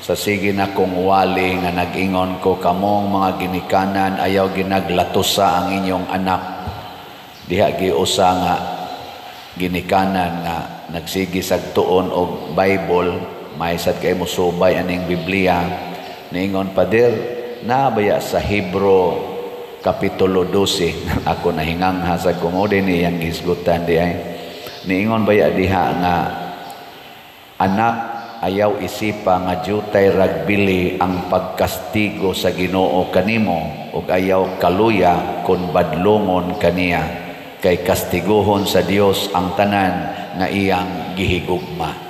Sa sige na kong wali nga nag-ingon ko, kamong mga ginikanan, ayaw ginaglatusa ang inyong anak. Diha giusa nga ginikanan nga nagsige sag tuon og Bible, may sad kay mo subay aning Biblia. Niingon, "Pader, nabaya sa Hebro Kapitulo 12?" Ako nahingangha sa kung din iyang gisgutan di ay. Niingon baya diha nga, "Anak, ayaw isipa nga jutay ragbili ang pagkastigo sa Ginoo kanimo ug ayaw kaluya kun badlongon kaniya, kay kastiguhon sa Dios ang tanan nga iyang gihigugma."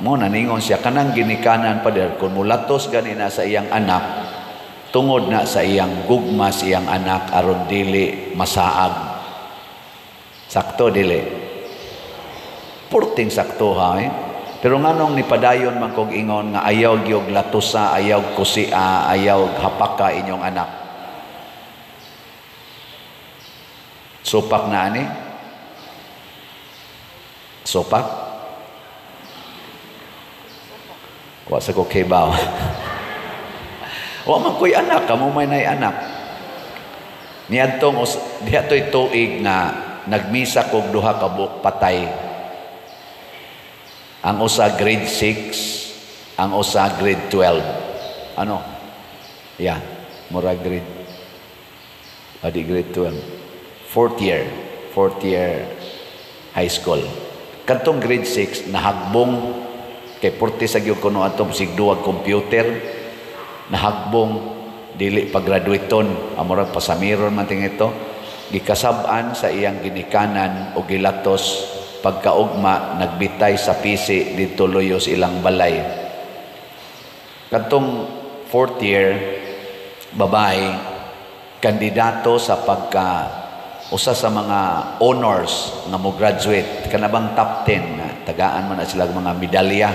Mo naningon siya kanang ginikanan, "Pader, kung mulatos gani na sa iyang anak, tungod na sa iyang gugma sa iyang anak aron dili masaag." Sakto dili? Purting sakto ha eh. Pero nganong nipadayon man kog ingon nga ayaw gyud latusa, ayaw kusia, ayaw hapaka inyong anak? Supak na ani? Supak? Wa sa ko kibaw. Wa man ko'y anak, kamo may nay anak. Niadtong diha to'y tuig nga nagmisa kog duha ka buok patay. Ang usa grade 6, ang usa grade 12. Ano? Yeah, mura grade. Adi grade 12. Fourth year high school. Kadtong grade 6 nahagbong kay porte sa gyud kuno atong sigduwag computer, nahagbong dili pag-graduaton, amura pasamiron man ting ito, gikasab-an sa iyang ginikanan o gilatos. Pagkaugma nagbitay sa pisi didto luyos ilang balay. Kadtong fourth year babae, kandidato sa pagka usa sa mga honors nga mo graduate, kanabang top 10 nga tagaan man na sila mga medalya,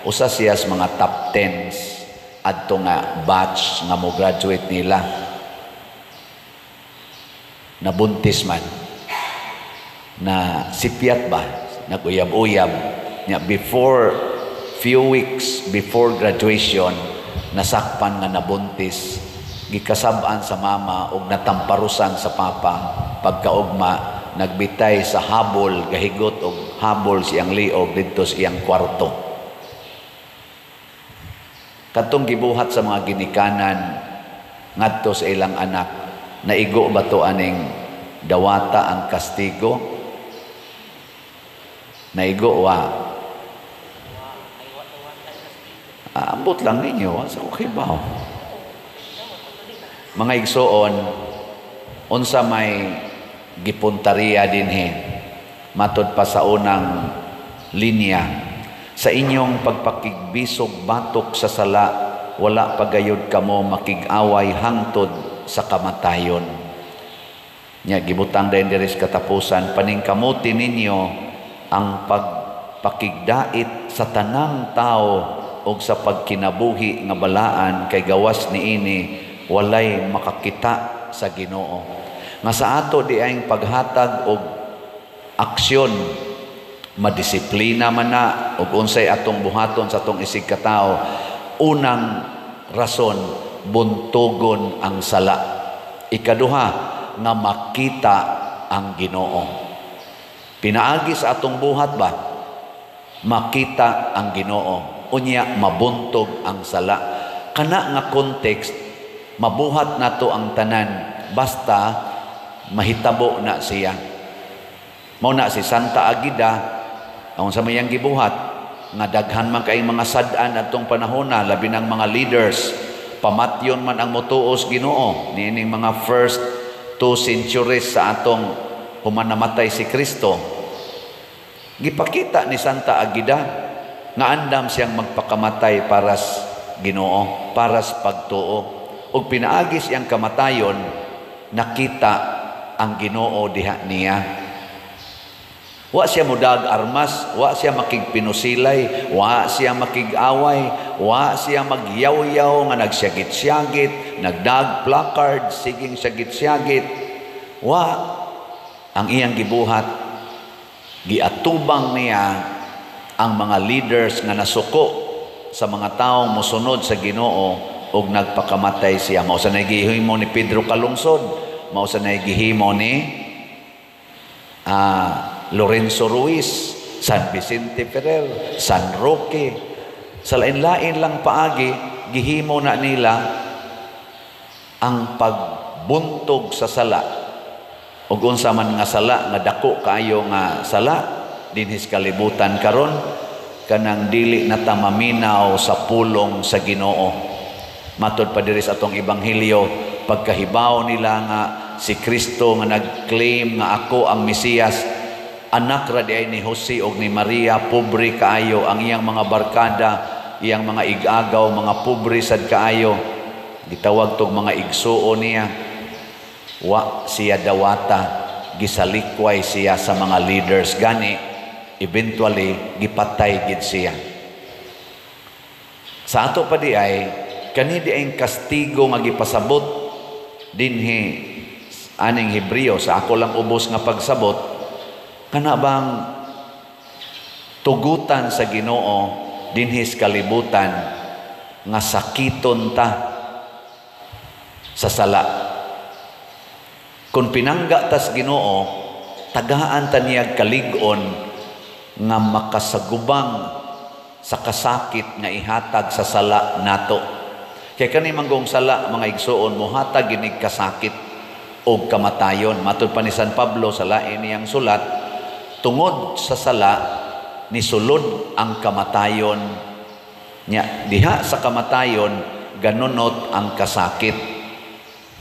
usa siya sa mga top 10s adto nga batch nga mo graduate nila. Nabuntis man, na sipyat ba, naguyab-uyab nya. Before few weeks before graduation, nasakpan nga nabuntis. Gikasab-an sa mama og natamparusan sa papa. Pagkaugma nagbitay sa habol, gahigot og habol siyang liog didto sa iyang kwarto. Katong gibuhat sa mga ginikanan ngadto sa ilang anak, naigo ba to aning dawata ang kastigo? Naigo wa? Ambot lang ninyo sa okay ba? Mga igsoon, unsa may gipuntariya dinhi matod pa sa unang linya? Sa inyong pagpakigbisog batok sa sala, wala pagayod kamo makig-away hangtod sa kamatayon. Nya gibutang dayon diri sa katapusan, paningkamuti ninyo ang pagpakigdait sa tanang tao og sa pagkinabuhi nga balaan, kay gawas niini walay makakita sa Ginoo. Nga sa ato di ay paghatag og aksyon, madisiplina man na og unsay atong buhaton sa atong isig katao, unang rason, buntugon ang sala. Ikaduha, nga makita ang Ginoo. Pinaagi sa atong buhat ba, makita ang Ginoo, unya mabuntog ang sala. Kana nga context, mabuhat nato ang tanan basta mahitabo na siya. Mao na si Santa Agida, ang sa mayang gibuhat nga daghan man kay mga sad-an atong panahona, labi ng mga leaders, pamatyon man ang motuos Ginoo niining mga first 2 centuries sa atong human namatay si Kristo. Gipakita ni Santa Agida nga andam siyang magpakamatay para sa Ginoo, para sa pagtuo. Ug pinaagi siyang kamatayon, nakita ang Ginoo diha niya. Wa siya mudag armas, wa siya makigpinusilay, wa siya makig-away, wa siya magyawyaw nga nagsyagit-syagit, nagdag placard, siging syagit-syagit. Wa ang iyang gibuhat, giatubang niya Ang mga leaders nga nasuko sa mga taong mosunod sa Ginoo ug nagpakamatay siya. Mao sa nay gihimo ni Pedro Calungsod, mao sa nay gihimo ni Lorenzo Ruiz, San Vicente Ferrer, San Roque. Sa lain-lain lang paagi, gihimo na nila ang pagbuntog sa sala. Ug unsa man nga sala nga dako kaayo nga sala dinhi sa kalibutan karon, kanang dili na ta maminaw sa pulong sa Ginoo. Matod pa diri sa atong ebanghelyo, pagkahibaw nila nga si Kristo nga nag-claim nga ako ang Mesiyas, anak ra di ay ni Jose og ni Maria, pobre kaayo ang iyang mga barkada, iyang mga ig-agaw, mga pobre sad kaayo. Gitawag tog mga igsuon niya. Wa siya dawata, gisalikway siya sa mga leaders, gani eventually gipatay gid siya. Sa ato pa di ay kani di ay kastigo nga gipasabot dinhi aning Hebreo. Sa ako lang ubos nga pagsabot, kana bang tugutan sa Ginoo dinhi sa kalibutan nga sakiton ta sa sala. Kung pinangga tas Ginoo, tagaan ta niyag kalig-on nga makasagubang sa kasakit nga ihatag sa sala nato. Kay kani manggong sala, mga igsuon, mohatag ginig kasakit og kamatayon. Matud pa ni San Pablo sa lain niyang sulat, tungod sa sala nisulod ang kamatayon. Nya diha sa kamatayon ganunot ang kasakit.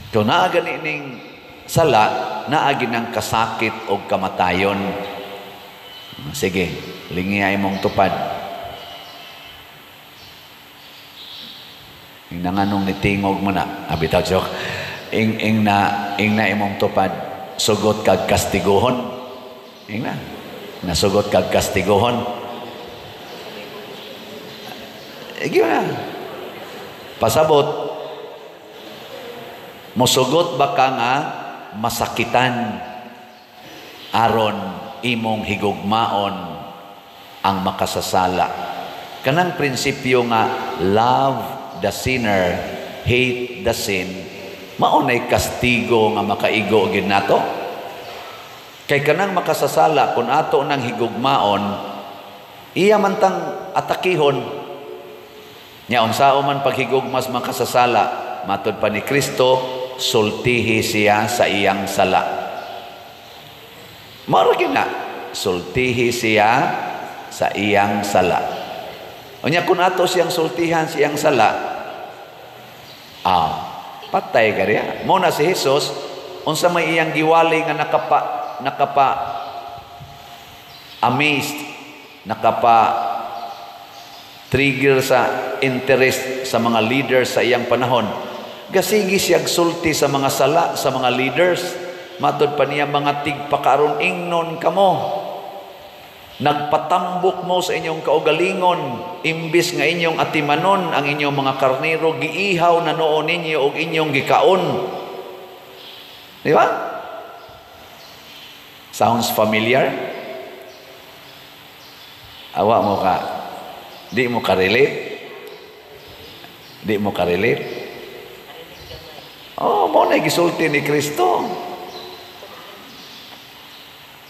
Kung naa gani ning sala, naa ginang kasakit og kamatayon. Sige, lingi ay mong tupad. Ing nanganong nitingog mo na, abitaw joke. Ing na imong tupad, sugot kag kastiguhon. Ing na, nasugot kag kastiguhon. Igi na. Pasabot, musugot ba ka nga masakitan aron imong higugmaon ang makasasala? Kanang prinsipyo nga love the sinner, hate the sin, mao nay kastigo nga makaigo gid nato. Kay kanang makasasala, kung ato nang higugmaon, iya man tang atakihon. Nya unsao man paghigugmas makasasala, matud pa ni Kristo, sultihi siya sa iyang sala. Mao ra na, sultihi siya sa iyang sala. Unya kung ato siyang sultihan siyang sala, patay ka riya. Mo na si Jesus, unsa may iyang giwali nga nakapa amazed, nakapa trigger sa interest sa mga leaders sa iyang panahon. Gasigi siyag sulti sa mga sala sa mga leaders. Matod pa niya, mga tigpakaron ingnon kamo. Nagpatambok mo sa inyong kaugalingon, imbis nga inyong atimanon ang inyong mga karnero, giihaw na noon ninyo og inyong gikaon. Di ba? Sounds familiar? Awa mo ka. Di mo ka-relate? Di mo ka-relate? Oh, mo na gisulti ni Kristo.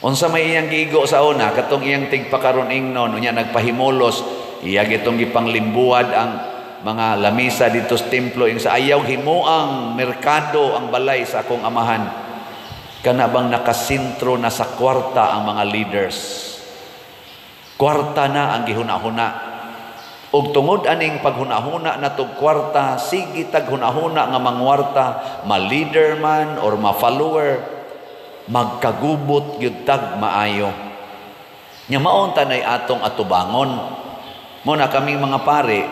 Unsa may iyang giigo sa una, katong iyang tigpakaron ingnon, unya nagpahimulos, iya gitong gipanglimbuad ang mga lamisa dito sa templo, ing sa ayaw himuang merkado ang balay sa akong amahan. Kana bang nakasentro na sa kwarta ang mga leaders? Kwarta na ang gihuna-huna. Og tungod aning paghuna-huna na tog kwarta, sige tag huna-huna nga mangwarta, ma-leader man or ma-follower, magkagubot gyud tag maayo. Nya maon tanay atong atubangon. Mo na kaming mga pare,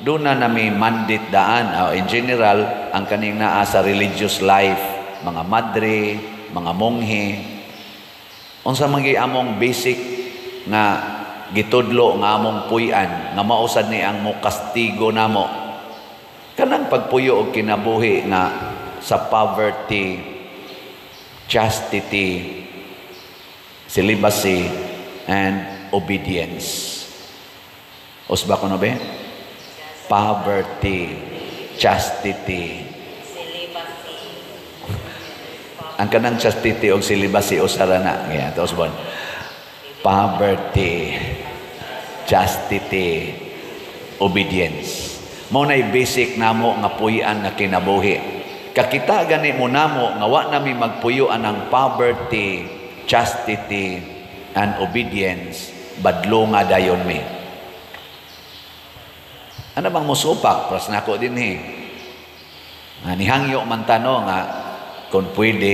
doon na nami mandate daan. In general, ang kaning naa sa religious life, mga madre, mga monghe. Unsa man gyud among basic nga gitudlo nga among puy-an, nga mausad ni ang mokastigo namo? Kanang pagpuyo og kinabuhi nga sa poverty, chastity, celibacy, and obedience. Usba ko no be? Poverty, chastity. Celibacy. Ang kanang chastity o celibacy usara na. Yeah, tos bon. Poverty, chastity, obedience. Mao nay basic namo nga puy-an nga kinabuhi. Kakita gani mo namo nga wa nami magpuyo anang poverty, chastity, and obedience, badlonga dayon mi. Ano bang musupak? Pras nako dinhi. Ah, nihangyo man tano nga kung pwede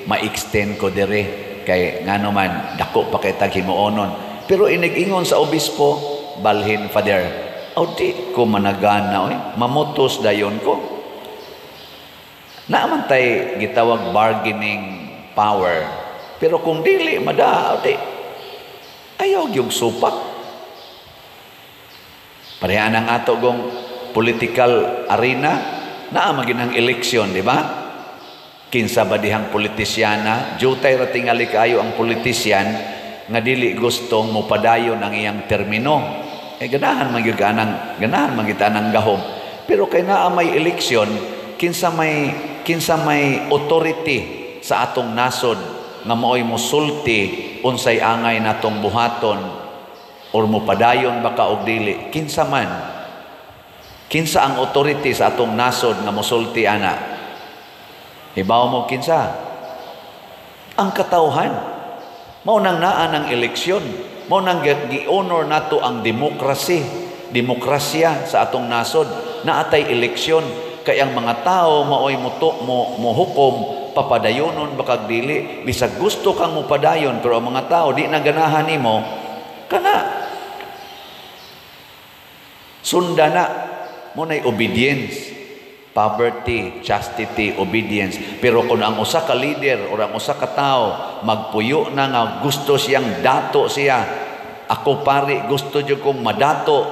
ma-extend ko dire kay ngano man dako pa kay tag himuonon. Pero inig-ingon sa obispo, "Balhin, Father." Aw, di ko managana oy, mamutos dayon ko. Naa man tay gitawag bargaining power. Pero kung dili mada, di ayaw gyud supak. Pareha ang ato gong political arena, naa man ang eleksyon, di ba? Kinsa ba dihang politisyana, jutay ra tingali kaayo ang politisyan nga dili gustong mopadayon ang iyang termino. Eh ganahan man gyud anang ganahan man gyud anang gahom. Pero kay naa may eleksyon, kinsa may authority sa atong nasod nga maoy mosulti unsay angay natong buhaton or mopadayon ba ka og dili? Kinsa man, kinsa ang authority sa atong nasod nga mosulti ana? Hibaw mo kinsa? Ang katawhan. Mao nang naa ng eleksyon, mao nang gi-honor nato ang demokrasi, demokrasya sa atong nasod. Naatay eleksyon kay ang mga tao maoy muto mo mohukom papadayonon ba kag dili. Bisag gusto kang mopadayon, pero ang mga tao di na ganahan nimo, kana sunda na mo nay obedience. Poverty, chastity, obedience. Pero kung ang usa ka leader or ang usa ka tao magpuyo na nga gusto siyang dato siya, ako pare gusto jud kong madato,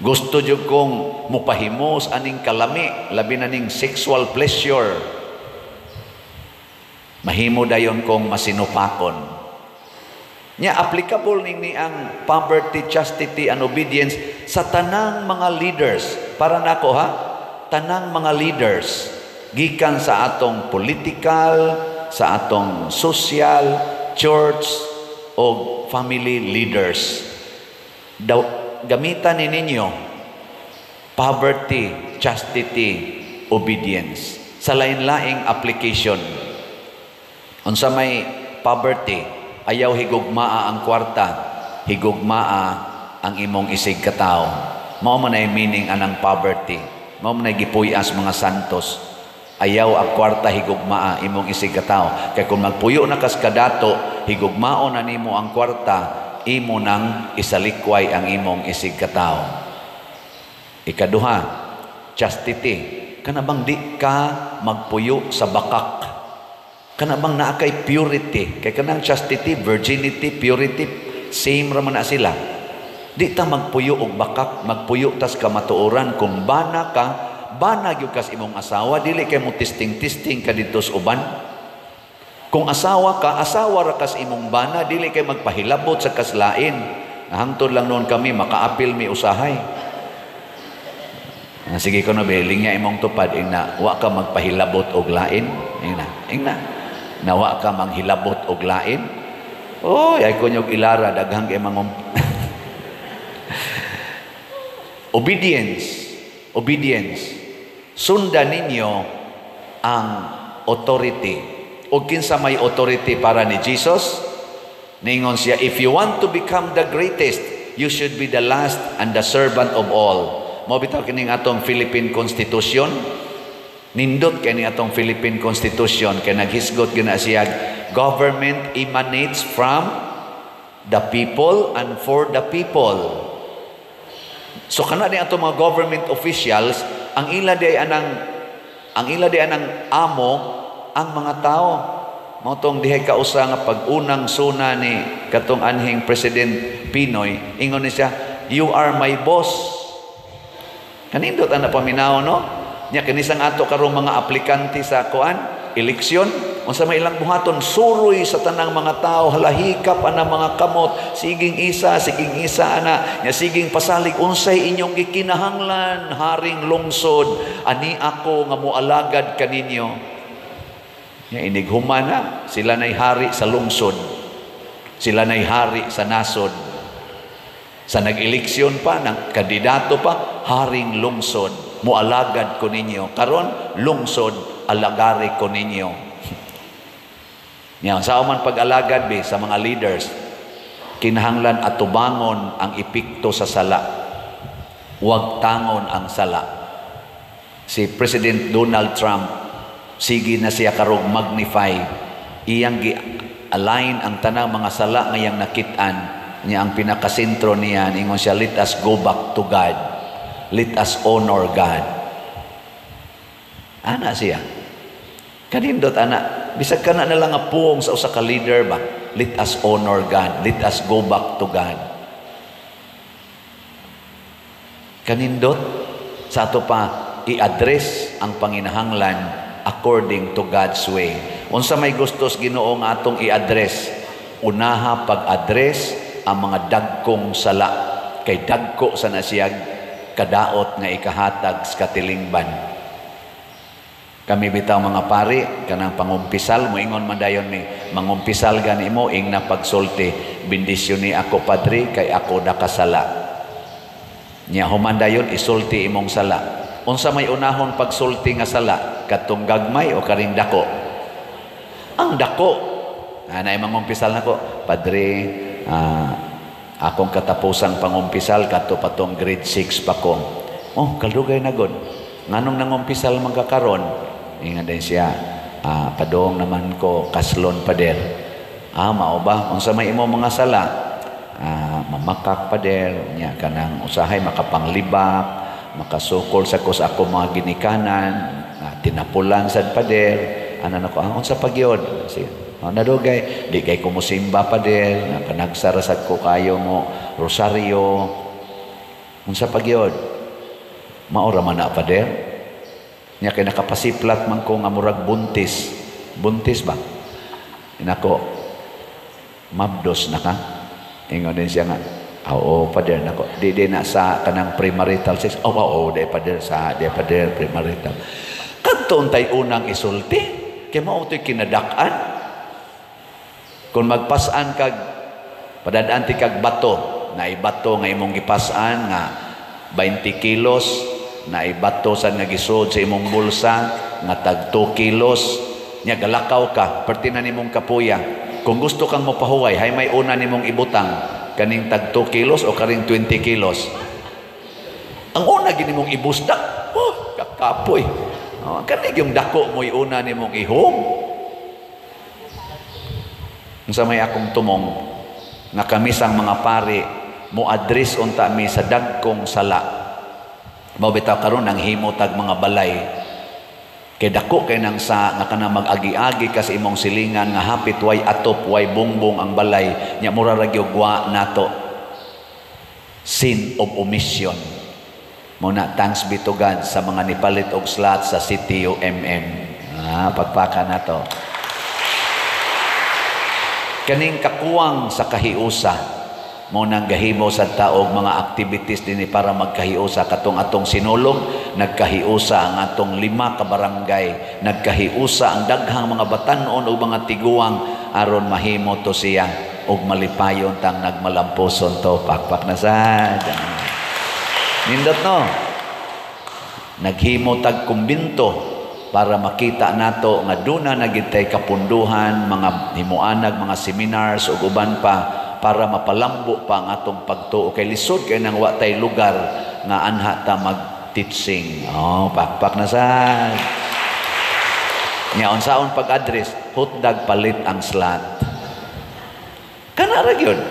gusto jud kong mupahimos aning kalami, labi na ning sexual pleasure, mahimo dayon kong masinupakon. Nya applicable ning ni ang poverty, chastity, and obedience sa tanang mga leaders. Para nako ha, tanang mga leaders gikan sa atong political, sa atong social, church o family leaders. Daw gamitan ni ninyo poverty, chastity, obedience sa lain-laing application. Unsa may poverty? Ayaw higugmaa ang kwarta, higugmaa ang imong isig katawo. Mao man ay meaning anang poverty. Mao man ay gipuyas mga santos. Ayaw ang kwarta, higugmaa imong isig katawo. Kay kung magpuyo na kas kadato, higugmao na nimo ang kwarta, imo nang isalikway ang imong isig katawo. Ikaduha, chastity. Kana bang di ka magpuyo sa bakak? Kana bang naa kay purity? Kay kanang chastity, virginity, purity, same ra man na sila. Di ta magpuyo og bakak, magpuyo tas kamatuoran. Kung bana ka, bana gyud kas imong asawa, dili kay mo testing-testing ka didto sa uban. Kung asawa ka, asawa ra kas imong bana, dili kay magpahilabot sa kaslain. Nahangtod lang noon kami, makaapil mi usahay. Ah, sige ko na be, linya imong tupad, ingna, wa ka magpahilabot og lain. Ingna, ingna. Nawa ka manghilabot og lain. Oy, ay kunyog ilara, daghang kay mangum. Obedience. Obedience. Sundan ninyo ang authority. O kinsa may authority para ni Jesus? Ningon siya, "If you want to become the greatest, you should be the last and the servant of all." Mao bitaw kining atong Philippine Constitution. Nindot kay ni atong Philippine Constitution kay naghisgot gyud na siya, government emanates from the people and for the people. So kana ni atong mga government officials, ang ila di anang amo ang mga tao. Mao tong dihay kausa nga pag-unang suna ni katong anhing President PNoy, ingon ni siya, "You are my boss." Kanindot ang napaminaw, no? Nya kinisang ato karong mga aplikante sa kuan, eleksyon, Unsa may ilang buhaton, suroy sa tanang mga tao, halahikap ana mga kamot, siging isa ana, nya siging pasalig unsay inyong gikinahanglan, haring lungsod, ani ako nga moalagad kaninyo. Nya inighuman na, sila nay hari sa lungsod. Sila nay hari sa nasod. Sa nag-eleksyon pa, ng kandidato pa, haring lungsod, mualagad ko ninyo. Karon lungsod, alagari ko ninyo. Nya sa man pag-alagad be sa mga leaders, kinahanglan atubangon ang epekto sa sala. Huwag tangon ang sala. Si President Donald Trump, sige na siya karog magnify, iyang gi-align ang tanang mga sala ngayang nakit-an niya. Ang pinakasentro niya, ingon siya, "Let us go back to God. Let us honor God." Ana siya. Kanindot ana, bisag kana na lang nga puong sa usa ka leader ba? Let us honor God. Let us go back to God. Kanindot sa ato pa i-address ang panginahanglan according to God's way. Unsa may gustos Ginoo nga atong i-address? Unaha pag-address ang mga dagkong sala, kay dagko sa nasiyag kadaot nga ikahatag sa katilingban. Kami bitaw mga pari, kanang pangumpisal, moingon man dayon mi, mangumpisal gani mo, ing na pagsulti, "Bendisyon ni ako, Padre, kay ako nakasala." Nya human dayon isulti imong sala. Unsa may unahon pagsulti nga sala? Katong gagmay o karing dako? Ang dako. Anay mangumpisal nako, "Padre, akong katapusang pangumpisal kadto patong grade 6 pa ko." "Oh, kalugay na god. Nganong nangumpisal man ka karon?" Ingon din siya, "Padong naman ko kaslon, Pader." "Ah, mao ba? Unsa may imo mga sala?" "Mamakak, Pader, nya kanang usahay makapanglibak, makasukol sa ko sa ako mga ginikanan, tinapulan sad, Pader." Ana nako, "Unsa pa gyud?" Sige. "Oh, nadugay, di kay kumusimba, Pader, panagsara sad ko kayo mo rosaryo." "Unsa pa gyud?" "Mao ra man na, Pader. Nya kay nakapasiplat man ko nga murag buntis." Buntis ba? Nako, "Mabdos na ka?" Ingon din siya nga, "Oo, Pader." "Nako, di di na sa kanang premarital sex?" "Oh, oo, di, Pader, sa di, Pader, premarital." Kadto untay unang isulti, kay mao to'y kinadak-an. Kung magpasan kag padadaan ti kag bato, na ibato nga imong gipasan nga 20 kilos, na ibato sa nga gisod sa imong bulsa nga tag 2 kilos, nya galakaw ka, perti na nimong kapuya. Kung gusto kang mopahuway, hay may una nimong ibutang, kaning tag 2 kilos o karing 20 kilos? Ang una gini mong ibusda, oh, kakapoy. Oh, kani yung dako mo'y una nimong ihom. Unsa may akong tumong nga kami sang mga pari mo address unta mi sa dagkong sala. Mao bitaw karon ang himo tag mga balay. Kay dako kay nang sa nga kana mag-agi-agi ka sa imong silingan nga hapit way atop, way bongbong ang balay, nya mura ra gyud wa nato. Sin of omission. Mao na thanks be to God sa mga nipalit og slot sa CTUMM. Ah, pagpaka nato. Kaning kakuwang sa kahiusa mo nang gahimo sa taog mga activities dinhi para magkahiusa. Katong atong sinulog, nagkahiusa ang atong 5 ka barangay, nagkahiusa ang daghang mga batan-on ug mga tiguang aron mahimo to siya ug malipayon tang nagmalampuson to. Pakpak na sad. Nindot no, naghimo tag kumbinto para makita nato nga duna na gid tay kapunduhan, mga himuanag mga seminars ug uban pa para mapalambo pa ang atong pagtuo, kay lisod kay nang wa tay lugar nga anha ta mag-teaching. Oh, pakpak na sad. Nya unsaon pag-address? Hotdog palit ang slot. Kana ra gyud.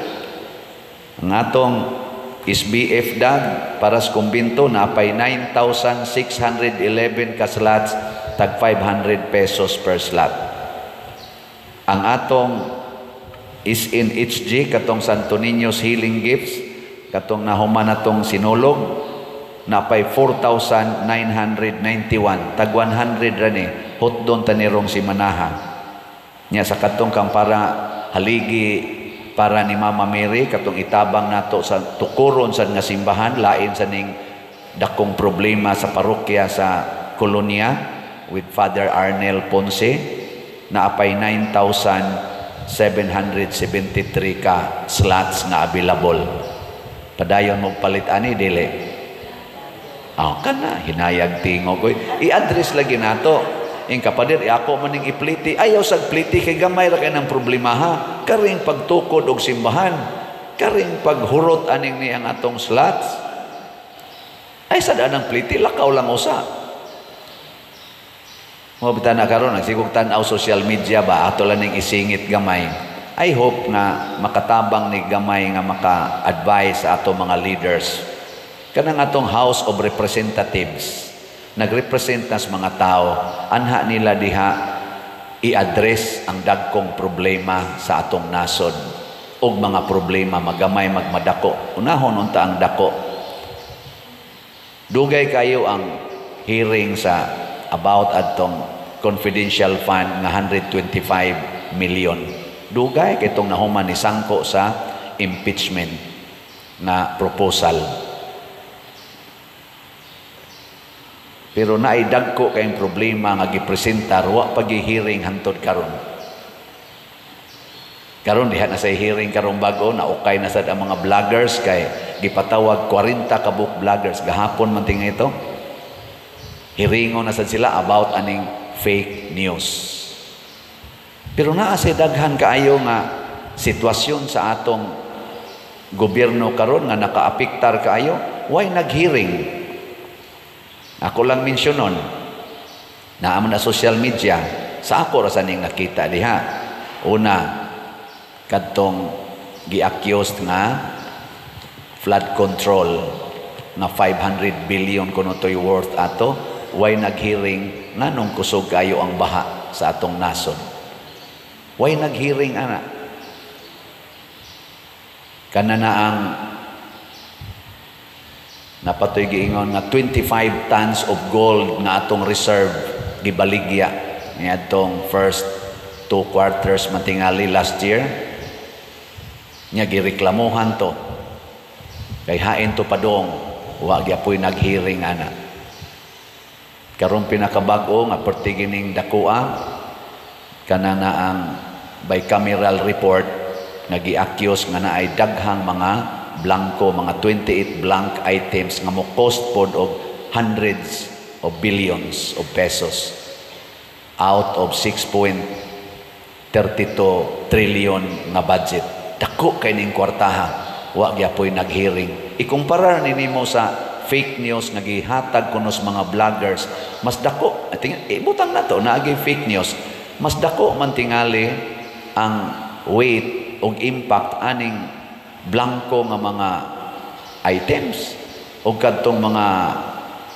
Ang atong SBF dag para sa kumbinto napay 9,611 ka slots, tag 500 pesos per slot. Ang atong SNHG, katong Santo Niño's Healing Gifts, katong nahuman natong sinulog, napay 4,991, tag 100 ra ni, hotdon tanirong si Manaha. Nya sa katong kang para haligi para ni Mama Mary, katong itabang nato sa tukuron sa nga simbahan, lain sa ning dakong problema sa parokya sa kolonya with Father Arnel Ponce, naapay 9,773 ka slots nga available. Padayon mo palit ani, dili? Oh, kana hinayag tingog oy. I-address lagi nato. Ing kapader, ako maning ipliti. Ayaw sag pliti kay gamay ra kay ng problema ha. Karing pagtukod og simbahan. Karing paghurot aning ni ang atong slots. Ay sa daan ang pliti, lakaw lang usa. Mo bita na karon nagsigog tan-aw social media ba, ato lang ning isingit gamay. I hope nga makatabang ni gamay nga maka-advise sa ato mga leaders. Kanang atong House of Representatives, nagrepresent nas mga tao, anha nila diha i-address ang dagkong problema sa atong nasod ug mga problema magamay magmadako. Unahon unta ang dako. Dugay kayo ang hearing sa about adtong confidential fund nga 125 million. Dugay kay itong nahuman ni sangko sa impeachment na proposal. Pero naay dagko kayong problema nga gipresentar, wa pa gi-hearing hantod karon. Karon diha na sa hearing karon bag-o, na okay na sad ang mga vloggers kay gipatawag 40 ka book vloggers gahapon man tinga ito. Hearingon na sad sila about aning fake news. Pero naa say daghan kaayo nga sitwasyon sa atong gobyerno karon nga nakaapektar kaayo, why nag-hearing? Ako lang mensyonon, naa man na social media, sa ako ra sa ning nakita diha. Una, kadtong gi-accused nga flood control nga 500 billion kuno toy worth ato, why nag-hearing nganong kusog kayo ang baha sa atong nasod? Why nag-hearing ana? Kana na ang napatoy giingon nga 25 tons of gold nga atong reserve gibaligya niadtong first 2 quarters matingali last year. Nya gireklamuhan to kay hain to padong, wa gyapoy nag-hearing ana. Karon pinakabag-o nga pertigining dakoa kana na ang bicameral report nga gi-accuse nga naay daghang mga blanco, mga 28 blank items nga mo cost pod og hundreds of billions of pesos out of 6.32 trillion nga budget. Dako kay ning kwartaha, wa gyapoy nag-hearing. Ikumpara ni nimo sa fake news nga gihatag kuno sa mga vloggers, mas dako, ibutang na to naagi fake news, mas dako man tingali ang weight og impact aning blanco nga mga items o kadtong mga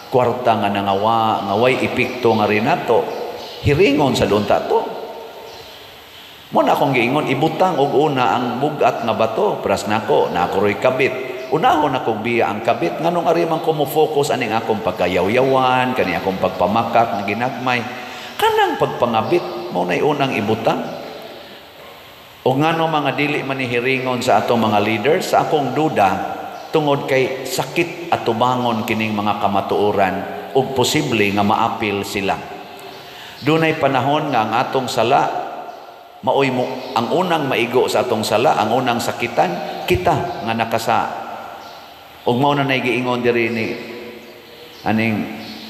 kwarta nga nangawa nga way epekto nga rinato, hiringon sa dunta to. Mo na akong giingon, ibutang og una ang bugat nga bato, pras nako na ako roy kabit. Unahon akong biya ang kabit, nganong ari man ko mo focus aning akong pagkayawyawan, kani akong pagpamakak nga ginagmay. Kanang pagpangabit mo nay unang ibutang. O ngano mga dili man hiringon sa atong mga leaders, sa akong duda tungod kay sakit atubangon kining mga kamatuoran ug posible nga maapil sila. Dunay panahon nga ang atong sala maoy mo ang unang maigo sa atong sala, ang unang sakitan kita nga nakasa. Ug mao na nay giingon diri ni aning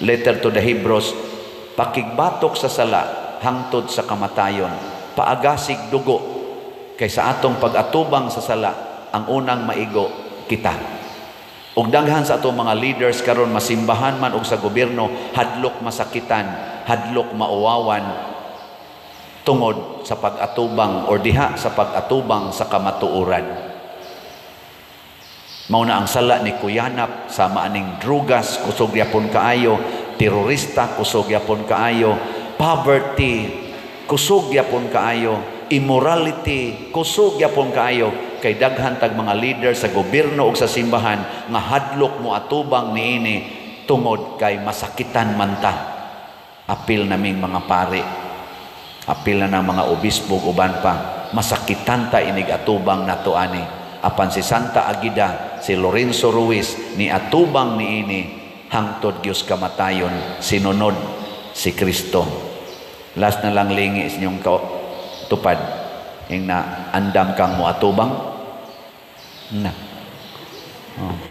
letter to the Hebrews, pakigbatok sa sala hangtod sa kamatayon, paagasig dugo kay sa atong pag-atubang sa sala ang unang maigo kita. Ug daghan sa atong mga leaders karon, masimbahan man og sa gobyerno, hadlok masakitan, hadlok mauwawan tungod sa pag-atubang or diha sa pag-atubang sa kamatuoran. Mao na ang sala ni Kuyanap sa maaning drugas, kusog yapon kaayo, terorista, kusog yapon kaayo, poverty, kusog yapon kaayo, immorality, kusog yapon kaayo, kay daghan tag mga leader sa gobyerno ug sa simbahan nga hadlok mo atubang niini tungod kay masakitan man ta. Apil naming mga pare. Apil na ng mga obispo uban pa, masakitan ta inig atubang nato ani. Apan si Santa Agida, si Lorenzo Ruiz ni atubang niini hangtod Dios kamatayon, sinunod si Kristo. Last na lang, lingi sa inyong tupad. Ing na andam kang mo atubang na. Oh.